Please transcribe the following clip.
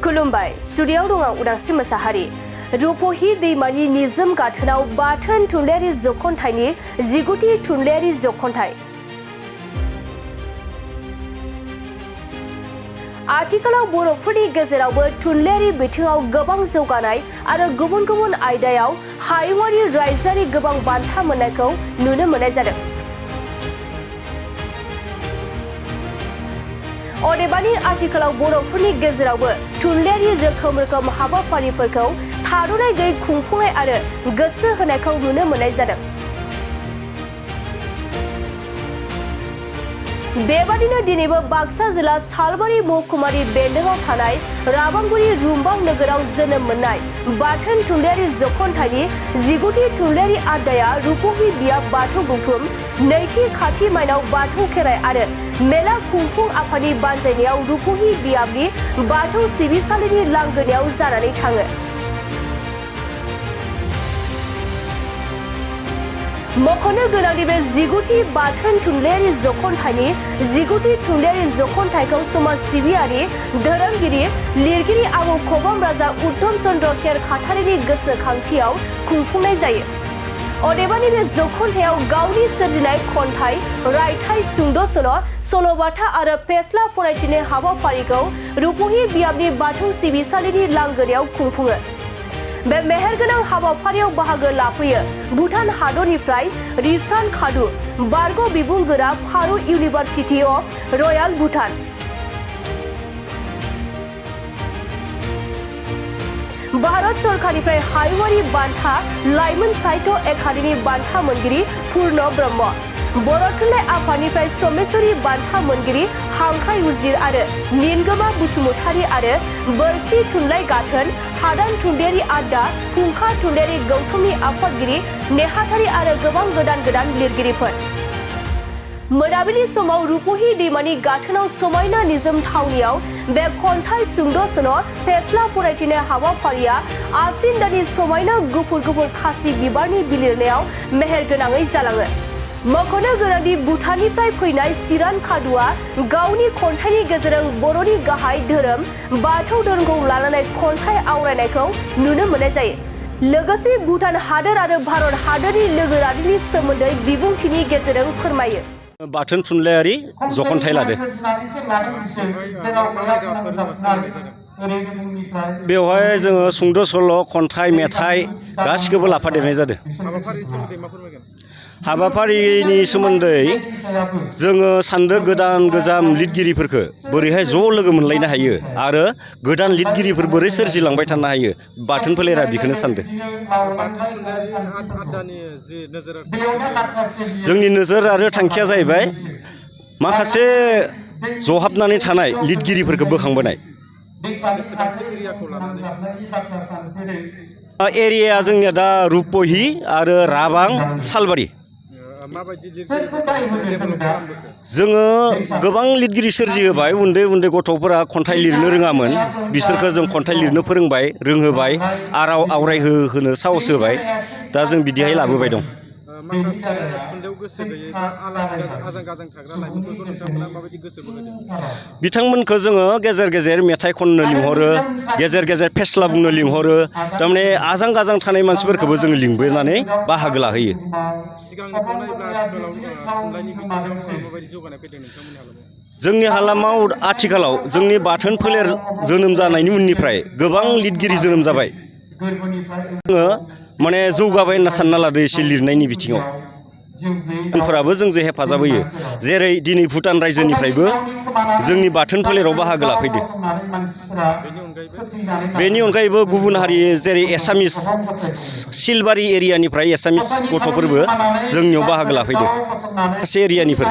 खुलुमबाय स्टुडिय'आव दं आं उदांस्रि मोसाहारि। रुपहि दैमानि निजोम गाथोनाव बाथोन थुनलाइयारि जख'न्थाइनि 19थि थुनलाइयारि जख'न्थाइ। आथिखालाव बर'फोरनि गेजेरावबो थुनलाइयारि बिथिङाव गोबां जौगानाय आरो गुबुन गुबुन आयदायाव हायुङारि रायजोआरि गोबां बान्था मोननायखौ नुनो मोननाय जादों। अदेबानि आथिखालाव बर'फोरनि गेजेरावबो थुनलाइयारि रोखोम हाबाफारिफोरखौ थाद'नाय गैयै खुंफुंनाय आरो गोसो होनायखौ नुनो मोननाय जादों। बेबादिनो दिनैबो बाक्सा जिल्ला सालबारि महकुमानि बेन्दोङाव थानाय राबांगुरि रुम्बां नोगोराव जोनोम मोननाय बाथोन थुनलाइयारि जख'न्थाइनि 19थि थुनलाइयारि आयदाया रुपहि बियाब बाथौ गौथुम, नैथि खाथि माइनाव बाथौ खेराइ आरो मेला खुंफुं आफादनि बानजायनायाव रुपहि बियाबनि बाथौ सिबिसालिनि लांगोनायाव जानानै थाङो। मख'नो गोनांदि बे 19थि बाथोन थुनलाइयारि जख'न्थाइनि 19थि थुनलाइयारि जख'न्थाइखौ समाज सिबियारि, धोरोमगिरि, लिरगिरि आबौ खबाम राजा उत्तम चन्द्र खेर खाथारिनि गोसोखांथियाव खुंफुंनाय जायो। अदेबानि बे जख'न्थाइयाव गावनि सोरजिनाय खन्थाइ, रायथाइ, सुंद' सल', सल'बाथा आरो फेस्ला फरायथिनाय हाबाफारिखौ रुपहि बियाबनि बाथौ सिबिसालिनि लांगोनायाव खुंफुङो। बे मेहेरगोनां हाबाफारियाव बाहागो लाफैयो भुटान हादरनिफ्राय रिसान खादु, बारग' बिबुंगोरा फारु इउनिभार्सिटि अफ रयेल भुटान, भारत सरकारनिफ्राय हायुङारि बान्था लाइमोन साहित्य एकाडेमि बान्था मोनगिरि पूर्ण ब्रह्म, बर' थुनलाइ आफादनिफ्राय समेश्वरी बान्था मोनगिरि हांख्राय उजिर आरो निनगोमा बसुमतारी आरो बोरसि थुनलाइ गाथोन, हादान थुनलाइयारि आयदा, फुंखा थुनलाइयारि गौथुमनि आफादगिरि नेहाथारि आरो गोबां गोदान लिरगिरिफोर। मोनाबिलि समाव रुपहि दैमानि गाथोनाव समायना निजोम थावनियाव बे खन्थाइ, सुंद' सल', फेस्ला फरायथिनाय हाबाफारिया आसिन दाननि समायना गुफुर खासि बिबारनि बिलिरनायाव मेहेरगोनाङै जालाङो। मख'नो गोनांदि भुटाननिफ्राय फैनाय सिरान खादुआ गावनि खन्थाइनि गेजेरजों बर'नि गाहाय धोरोम बाथौ धोरोमखौ लानानै खन्थाइ आवरायनायखौ नुनो मोननाय जायो। लोगोसे भुटान हादोर आरो भारत हादोरनि लोगोरारिनि सोमोन्दै बिबुंथिनि गेजेरजों फोरमायो। बाथोन थुनलाइयारि जख'न्थाइ लादों। बेवहाय जोङो सुंद' सल', खन्थाइ, मेथाइ गासिखौबो लाफादेरनाय जादों। हाबाफारिनि सोमोन्दै जोङो सानदों गोजाम लिरगिरिफोरखौ बोरैहाय ज' लोगो मोनलायनो हायो आरो गोदान लिरगिरिफोर बोरै सोरजिलांबाय थानो हायो, बाथोन फोलेरा बेखौनो सानदों। जोंनि नोजोर आरो थांखिया जाहैबाय माखासे जहाबनानै थानाय लिरगिरिफोरखौ बोखांबोनाय। एरियाया जोंनिया दा रुपहि आरो राबां, सालबारि। जोङो गोबां लिरगिरि सोरजिहोबाय। उन्दै गथ'फोरा खन्थाइ लिरनो रोङामोन, बिसोरखौ जों खन्थाइ लिरनो फोरोंबाय, रोंहोबाय, आवरायहोनो साहस होबाय। दा जों बिदिहाय लाबोबाय दं। बिथांमोनखौ जोङो गेजेर मेथाइ खननो लिंहरो, गेजेर फेस्ला बुंनो लिंहरो। थारमाने आजां गाजां थानाय मानसिफोरखौबो जोङो लिंबोनानै बाहागो लाहोयो। जोंनि हालामाव आथिखालाव जोंनि बाथोन फोलेर जोनोम जानायनि उननिफ्राय गोबां लिरगिरि जोनोम जाबाय। जोङो माने जौगाबाय होनना सानना लादो एसे लिरनायनि बिथिङाव। फोराबो जोंजों हेफाजाब होयो। जेरै दिनै भुटान रायजोनिफ्रायबो जोंनि बाथोन फोलेराव बाहागो लाफैदो। बेनि अनगायैबो गुबुन हारि जेरै एसामिस, सिलबारि एरियानिफ्राय एसामिस गथ'फोरबो जोंनियाव बाहागो लाफैदो। गासै एरियानिफोर।